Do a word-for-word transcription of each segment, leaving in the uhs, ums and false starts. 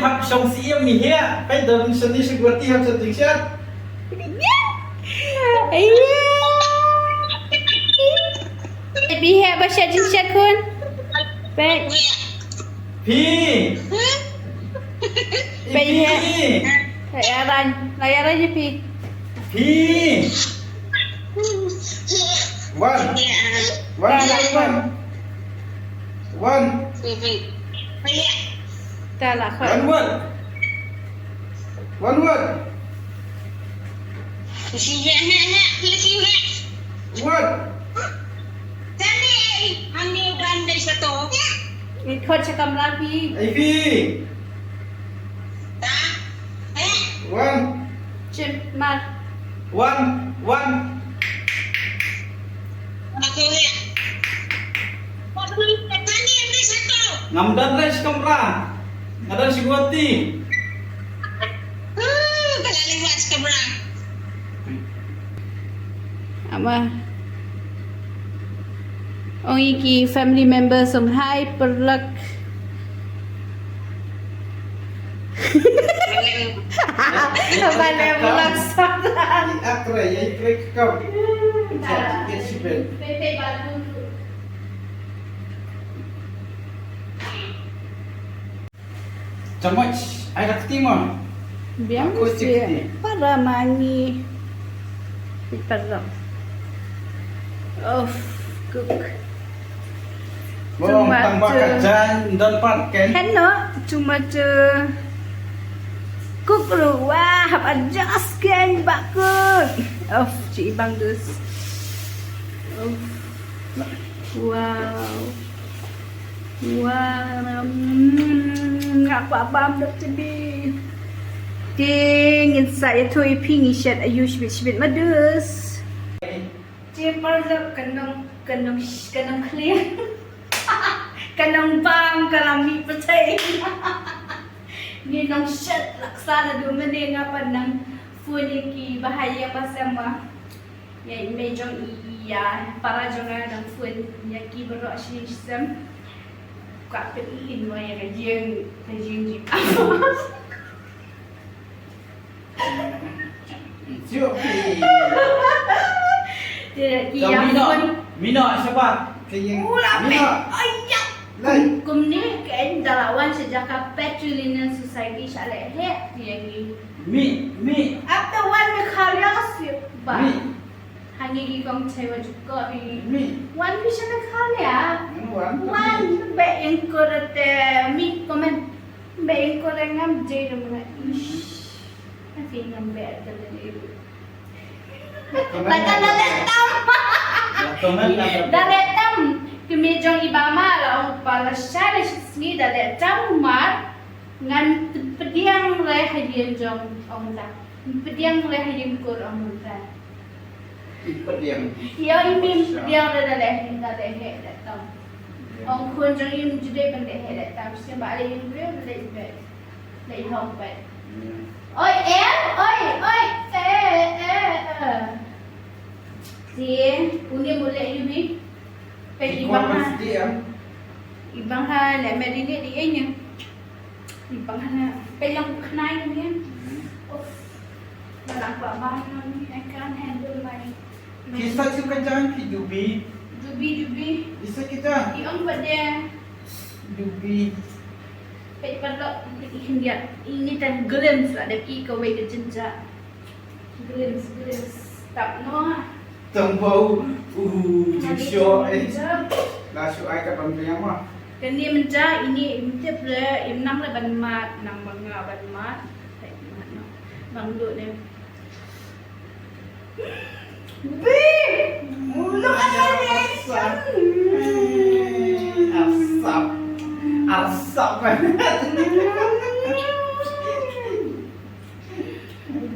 hap shong siem mi heh. Peit don shane shi gwati hap sha jingshet. Ïa. Phi heh ba shet jingshet khun. Peit. Phi. Peit heh. Phi. La ïa rang, la ïa rang ïa phi. Phi. Wan. Wan, wan, wan. Wan. Ta la khot. Wan, wan. Wan, wan. Wan. Ngi khot sha kamra phi. Ai phi. Wan. Chim mar. Wan, wan. Ngam don re shi kamra. Nga don shi gwati. Ama. Ong ïa ki family members ong hai paralok. Bale vlog sat. Akre, ya ikre kam. Pepe balu. Chamoch, ai rak ti mo. Biang. Aku si cik ti. Para mangi. Para. Of, cook. Bong, tang ba ka jan, don pat ken. Hello, cuma tu. Cook ruwa, hap adjust ken ba cook. Of, ci bang dus. Of. Wow. Wow, mm, nga kwah bam dok tbi. Te ngin sa ïathuh ïa phi ngi shet ayu shibit shibit madus. Te paralok ka nong, ka nong, ka nongkhlieh. Ka nongbam ka la mih pyrthei. Ngi nongshet laksa naduh mynne nga pat nang phone ïa ki ba ha ïing ba sem ba. Ïa i mei jong i, ïa para jong nga dang phone ïa ki baroh shi shisem. Ka pynlin mo ïa ka ïing, ka ïing jong i. Sio. Te ïa phone. Mino, mino, siapa? Ka ïing. Ula pe. Mino. Ai ya. Lai. Kum, kumne ka en da la wan sha jaka Patrilineal Society sha leh heh ïa ngi. Mi, mi. After one Meghalaya sio ba. Mi. Hangi ki kong chai wa juk ko ri. Mi. Wan phi sha Meghalaya. Wan. Wan be ïeng ko rate mi comment. Be ïeng ko re ngam jai dong na ish. Na phi ngam be ate le. Comment. Bata na le tam. Comment na le. Da le tam. Ki mi jong i ba ma la ong pa la sha le shi sngi da le tam mar. Ngan pdiang re ha ïing jong ong ta. Pdiang re ha ïing kur ong ta. Pdiang. Ïa i mi pdiang re da leh da leh he da tam. Ong khun jong i judai ban leh he da tam. Siem ba leh ïing briew da leh bet. Leh hong bet. Oi em, oi, oi. Eh, eh, eh. Ti, uni mu leh ïu bi. Pe i bang ha. I bang ha leh marinate di enya. Ibang hana, peilang khnai ni. Of. Malang ba bang ni, I can't handle my, my. Kisa chu ka jang ki dubi. Dubi, dubi. Kisa ki jang. Ki ong ba de. Dubi. Pei paralok ki khyndiat. Ini tan glimpse la de ki kawei ka jinja. Glimpse, glimpse. Tap noh. Tang bau. Uh, jingshoh eh. La shu ai ka ban biang ma. Kane mynta ini im tip le, im nang le ban mat, nang ba nga ban mat. Bang duh ne. Bi! Look at my reaction. Arsap. Arsap.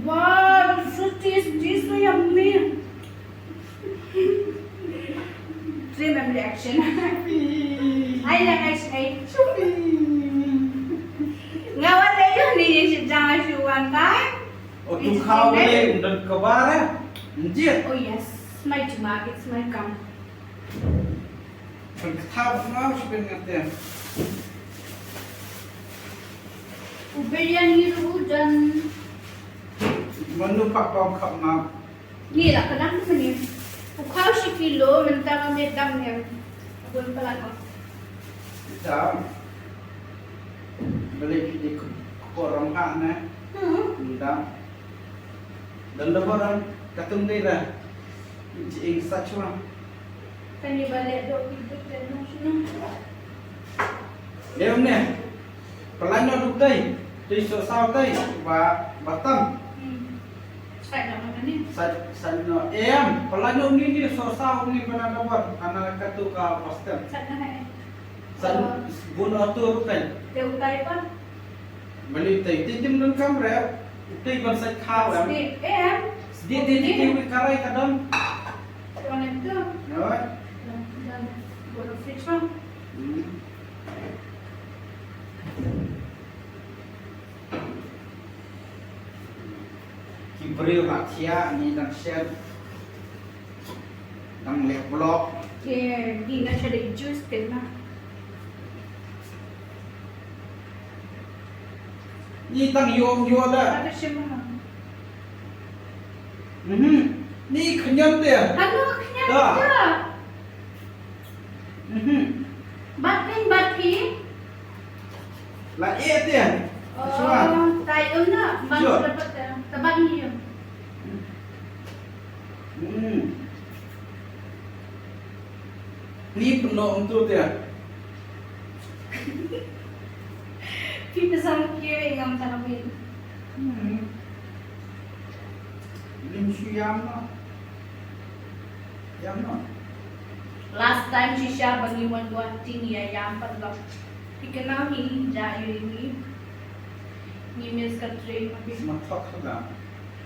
Wow, so tasty, so yummy. Three member action. Ai la action ai. Nga wan la yu ni ni jang shu one time. Oh, tu kau boleh dan kabar ya. Njit. Oh yes, my juma, it's my come. Kan kata ba mau shu ben ngat ya. U biryani ruh u don. Manu pak pam khap ma. Ni la ka dang ka ni. U khaw shi kilo mynta ka me dam ne. Bun palat ko. Dam. Balik ki ko ram ha ne. Hmm. Dam. Dan da boran katung dei da. Ji ing sachwa. Kani ba leh dok ki duk te nong shnong. Leh ne. Pelain noh duk tei. Tei soh saw tei. Ba, ba tam. Hmm. Sai noh mana ni? Sai, sai noh. Em, pelain noh ni ni soh saw ni mana dapat. Ana katu ka pastem. Sai noh eh. Sai, bun atur duk tei. Te utai pa? Mali tei, tei tim dun kam rep. Tei ban sai khaw em. Sdi, em. Sdi, tei, tei, tei, wi karai ka don. Kau nem tu? Oi. Dam, dam. Bodo fridge bang. Hmm. Ki briew ba thiah ni dang shet. Dang leh blok. Ke, ni na shade juice ke na. Ni tang yom yo da. Ada shim ha. Mhm. Ni khyndiat te. Ano khyndiat te. Mhm. Bat pin, bat pin. La e te. Oh, tai um na. Ban dapat, eh, tabat ni yom. Hmm. Ni pynlong tu te. Phi pynsan kiew ngam tang phi. Hmm. Lim shu yam no. Yam no. Last time shisha ba ngi wan Guwahati ngi ïa yam pat lok. Phi kynmaw hi ja ïa ngi. Ngi miss ka train ma phi. Ma thok na.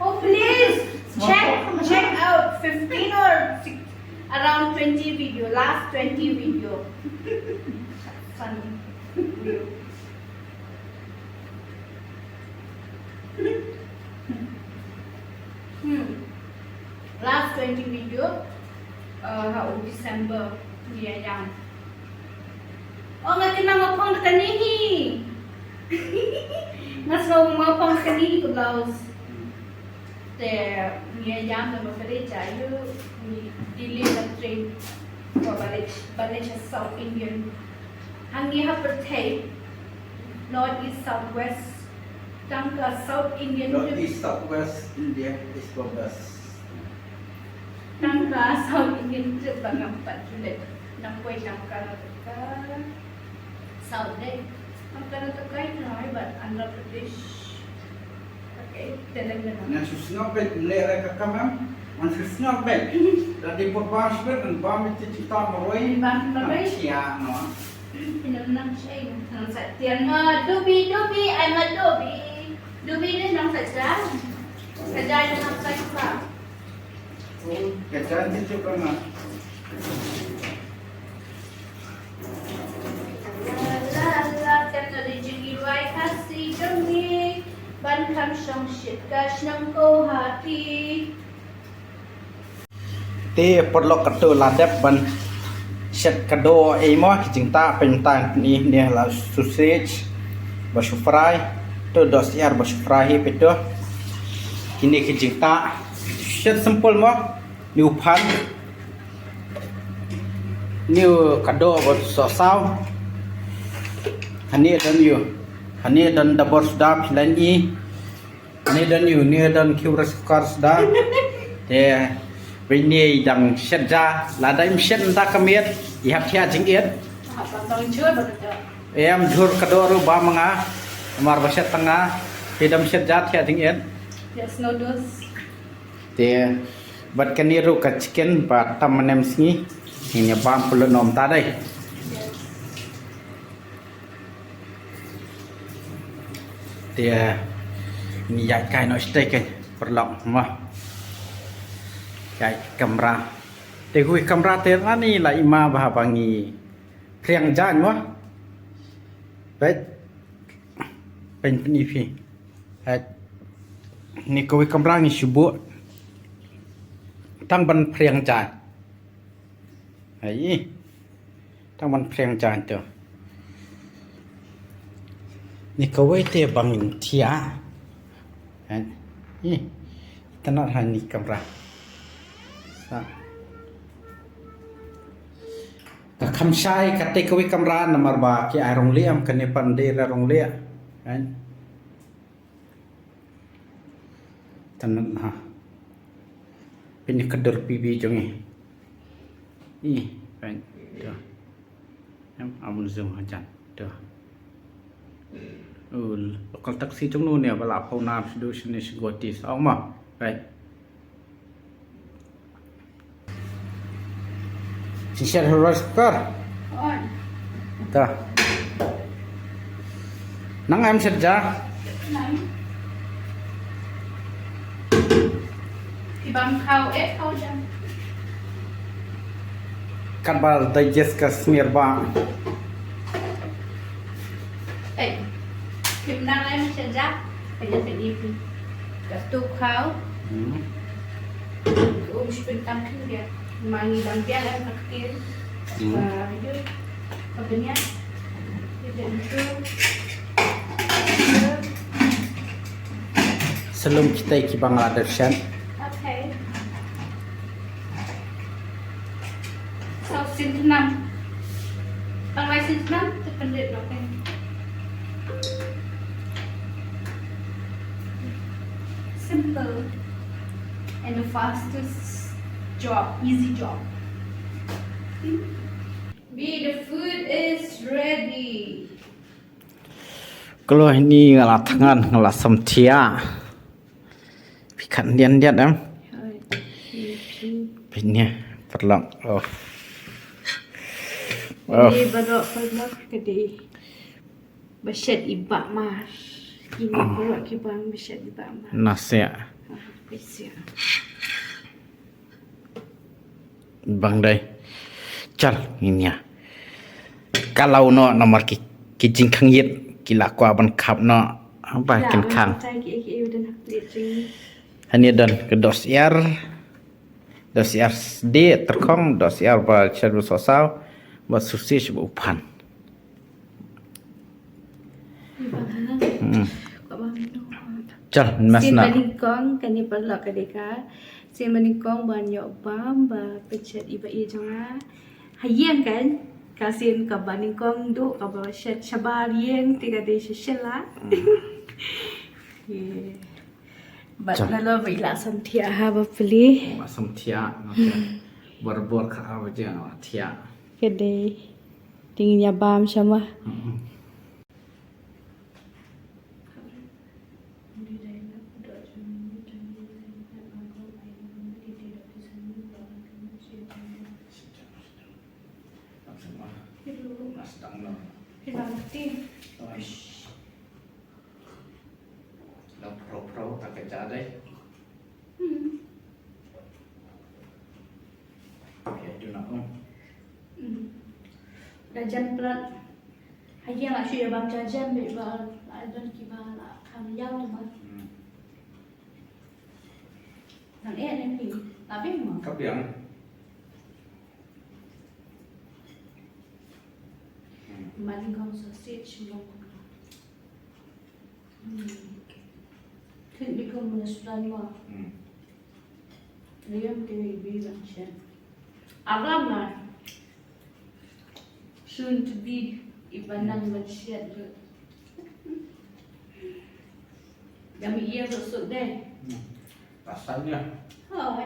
Oh, please check, check out fifteen or six, around twenty video, last twenty video. Funny. Hmm. Last twenty video, uh, ha u December, ngi ïa yam. Oh, nga kynmaw nga phong da kane hi. Nga sngew nga phong da kane hi ka blouse. Te ngi ïa yam da ma ka dei jaiu, ngi delay da train ko ba leit, ba leit sha South Indian. Hangne ha pyrthei North East South West, tang ka South Indian. North East South West India is the best. Tang ka South Indian trip ba ngam pat ju leit. Nang poi tang ka South dei. Tang ka Karnataka hi nai bad Andhra Pradesh. Okay, Telangana. Ngan shu sngap beit, leh re ka kam em. Ngan shu sngap beit. Da dei por bam sbet, ngan bam beit ti ta marwei. Bam marwei. Chia no. Ina nang shei nang sa tian ma dobi dobi ai ma dobi. Dobi ne nang sa jan. Sa jan nang sa sa. Ka jan ti tu ka ma. La la la, kan da dei jingïarap Khasi jong ngi ban kham shong shit ka shnong Guwahati. Te paralok, kato la dep ban shet ka doh ei mo, ki jingtah pynta ni ne la sausage ba shu fry. To doh syiar ba shu fry hi pito. Kine ki jingtah shet simple mo. Ni u phan, ni u ka doh ba sohsaw. Hani don ïu, hani don da bor suda, phi lah i. Ni don ïu, ni don kiew rice cooker suda. Te bad ni dang shet ja, lada im shet nda ka miet i hap thiah jingit. Em jhur ka doh ruh ba ma nga. Namar ba shet tang nga, phi dang shet ja thiah jingit. Yes, noodles. Te bad kane ruh ka chicken ba tam manem sngi. Ngin ïa bam pule nom ta dei. Te ngi ïaid kai noh shatei kein paralok mo. Ïaid kamra. Te kawei kamra te nani la i ma ba haba ngi phriang jaiñ mo. Peit. Peit pyni phi. Hei. Ni kawei kamra ngi shu buh tang ban phriang jaiñ. Hei. Tang ban phriang jaiñ to. Ni kawei te ba ngin thiah. Hei. Ih. Itynnad ha ni kamra. Sa. Ka kham shai kata kawei kamra namar ba ki ai rong lieh, em, kane pat ym dei ruh rong lieh. Kan? Itynnad ha. Pynïakynduh P B jong ngi. Ih, kan. To. Em, amun zoom hajan. To. Ul, local taxi jong no ne ba la phaw nam shu duh shane sha Guwahati sa ong ma. Right. Shisha rice cooker. On. Ta. Nang em shet ja. Nang. Ki bam khaw eh khaw jam. Kat ba digest ka smear ba. Eh. Kim nang em shet ja. Ka ja ka ipi. Ka tu khaw. Hmm. Um shpin tam khin dia. Ma ngi dang biang em ka ktir. Hmm. Ba yu ka bniat. Yu biang tu. Salum kita ki bang ada shan. Okay. So, sintnam. Pang lai sintnam, te pendek dok ni. Simple. And the fastest job, easy job. Be the food is ready. Kalo ini ngala tangan, ngala samtia. Pikat dian dian em. Hai. Pinya perlak. Oh. Oh. Ini baru perlak ke di. Bashet ibak mar. Ini perlak kibang bashet ibak mar. Nasi ya. Ah, basic. Bang dai. Chal, nginia. Kalau no nomor ki, ki jingkhang yit, ki la kwa ban khap no. Apa kin khang. Hani don ke dos yar. Dos yar de terkong, dos yar ba chat ba sosau, ba susi ba upan. Hmm. Chal, mas na. Sin ba nyngkong, kani paralok ka dei ka. Sin ba nyngkong ban ïoh bam, ba pynchet i ba i jong nga. Ha ïing kan, ka sin ka ba nyngkong duh, ka ba shet shabar ïing, te ka dei shet shela. Bad na lo ba i la samthiah ha ba pli. Ba samthiah, okay. Bor bor ka ha ba jeng la thiah. Ka dei. Ding ïa bam shama. Hello. Hello. Lo pro pro ta ka ja dai. Hmm. Okay, do not know. Hmm. Da jan plat. Haji la shu ya bam ja jan be ba la don ki ba la kam yau ma. Hmm. Nang eh ne pi. La be ma. Ka biang. Hmm. Maling kong sausage long. Hmm. Thik ni kum restaurant mo. Hmm. Liam te bi bang shen. Abang ah. Soon to be ibanang bang shen. Dami iya so so deh. Hmm. Rasanya. Oh.